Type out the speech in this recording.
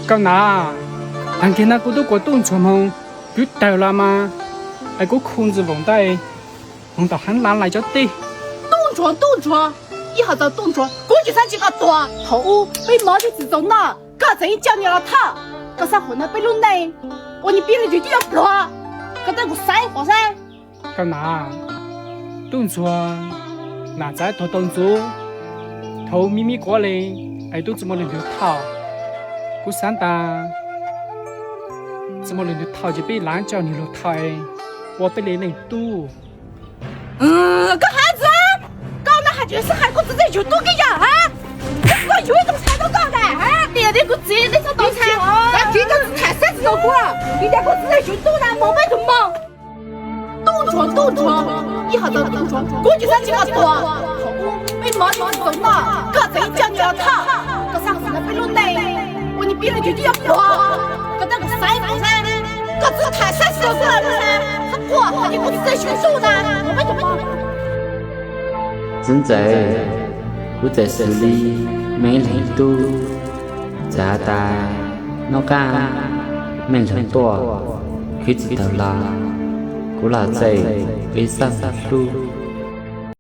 Koj na, tag kis no kuv twb kuas Tub Ntsuag moog, kuv tawg los mas, es kuv khu ntsis voos ntawd, moog tom haav laj lais cov tij. Tub Ntsuag, Tub Ntsuag, ib hom txog Tub Ntsuag kuv tsis xaav ntsib koj tuag. Thaum ub peb mob tsis txaus noj, koj txawm yeej coj nws los thauj. Koj xaav hum no peb lub neej ua niag peb leej twg twb yuav pluag. Koj teb kuv xaiv qhov xwb. Koj na, Tub Ntsuag, nam txawv tuag tau ntxuv, thaum ub me me kuv le, es tub tsi muaj leej twg thauj. Kuv xaav tas tsi muaj leej twg thauj ces peb lav coj nwg lug thauj, ua peb le leej tub. Koj hais ntxiv, koj na hais tsis xaav hais kuv txiv txawj yug tub kib yog hab? Koj txawj yug ib tug ntxhais rau koj na hab? Tias kuv txiv txawj tau ntxhais, koj txiv txawj yug tub na, moog peb tug moog. Tub Ntsuag, Tub Ntsuag, ib hom txog Tub Ntsuag kuv tsis xaav ntsib koj tuag. Thaum ub peb mob tsis txaus noj, koj txawm yeej coj nws los thauj. Koj xaav hum no peb lub neej ua niag peb leej twg twb yuav pluag. Koj teb kuv xaiv qhov xwb. Koj txawj tham saib xyuas kuv lawm, xav quaj hais tias kuv txiv txawj yug tub na, moog peb tug moog. Txiv ntxawm, kuv txawm xws li mej ib leeg tub, txawm has tas nub qaab mej lug tuaj, khwv tsi tau los, kuv los txawj ib xaab hlub